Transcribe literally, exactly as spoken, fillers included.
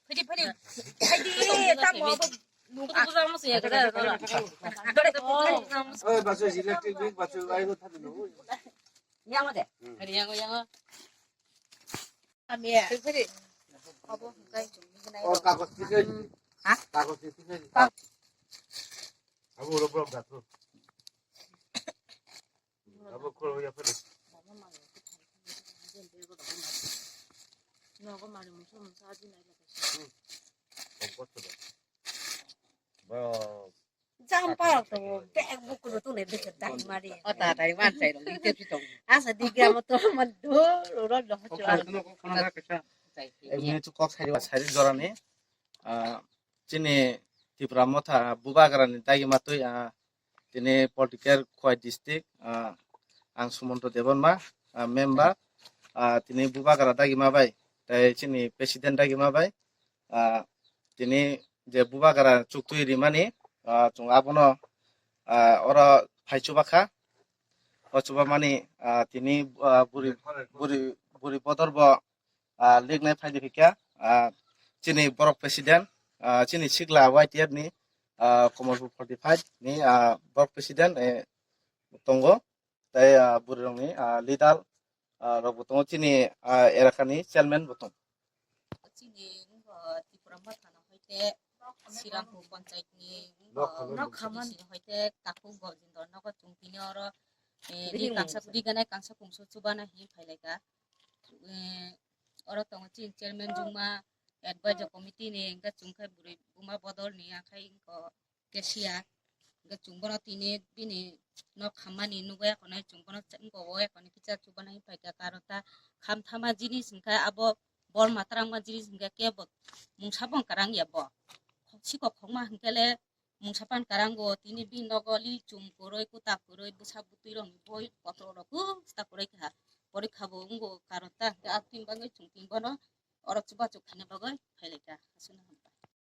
Phidi, phidi. Phidi, tamo abo nung. Kutu kutu amo siya kada. Dore. Oh. Oi, basu electric bill, basu ai ko thani no. Yang ade. Hari yang yang. Ami. Phidi. Abo kai chung ni nai. Or kagos ni kai. Ha? Kagos ni kai. Abo lo bro gato. Abo khoro ya phadi. Nogo mari muso muso aji nai lagi. Hmm. Kompos to. Ba. Jam parok to bag buku to ne beke dai mari. O ta dai man sai lo ite pi tong. Asa di ga mo to man do ro lo ho chwa. Ek minute kok sai sai jora ni. Ah, chini Tipra Motha Bubagra ni dagi matwi, ah, tini political Khowai district, ah, ang Sumonto Debbarma, ah, member, ah, tini Bubagra dagima bai, tei chini president dagima bai, ah, tini je Bubagra chuktwi rimani, ah, chwng abono, ah, oro phai chubakha, o chubamani, ah, tini, ah, buri, buri, buri bodor bo, ah, liknai phaidi phikha, ah, chini borok president, ah, chini sikla Y T F ni, ah, Komolpur forty five ni, ah, borok president, eh, tongo, tei, ah, bwrwi rokni, ah, leader, ah, rok bo tongo, chini, ah, elaka ni chairman bo tongo. Chini, uh, Tipra Motha no hoite Sirangpur panchayat ni, uh, Nokhaman. Sini hoite Takhuk Gojindra nogo chwng tini oro, eh, ri kangsa, ri ganai kangsa kumsu chubana hi phailaika. Eh, oro tongo chini chairman Juma, advisor committee ni, hingke chwng khe bwrwi buma bodol ni, akhai wngkha kesia. Hingke chwng bono tini bini nok hammani nugwi akonai chwng bono wngkha o akonai kisa chubana hinpai kha, karon ta khamthama jinis hingkhe abo bol matrangma jinis hingkhe kebo mungsa bo karang ya bo. Sikok khokma hingkhe le mungsa pan karango tini bini nogo li chum kwrwi, kwta kwrwi, bwsa bwtwi rokni boi kotor rok kwchwta kwrwi kha. Porikha bo wngo karon ta hwnkhe a tini bagwi chwng tini bono oro chubachu khaina bagwi phailaikha. Aswkno hambai.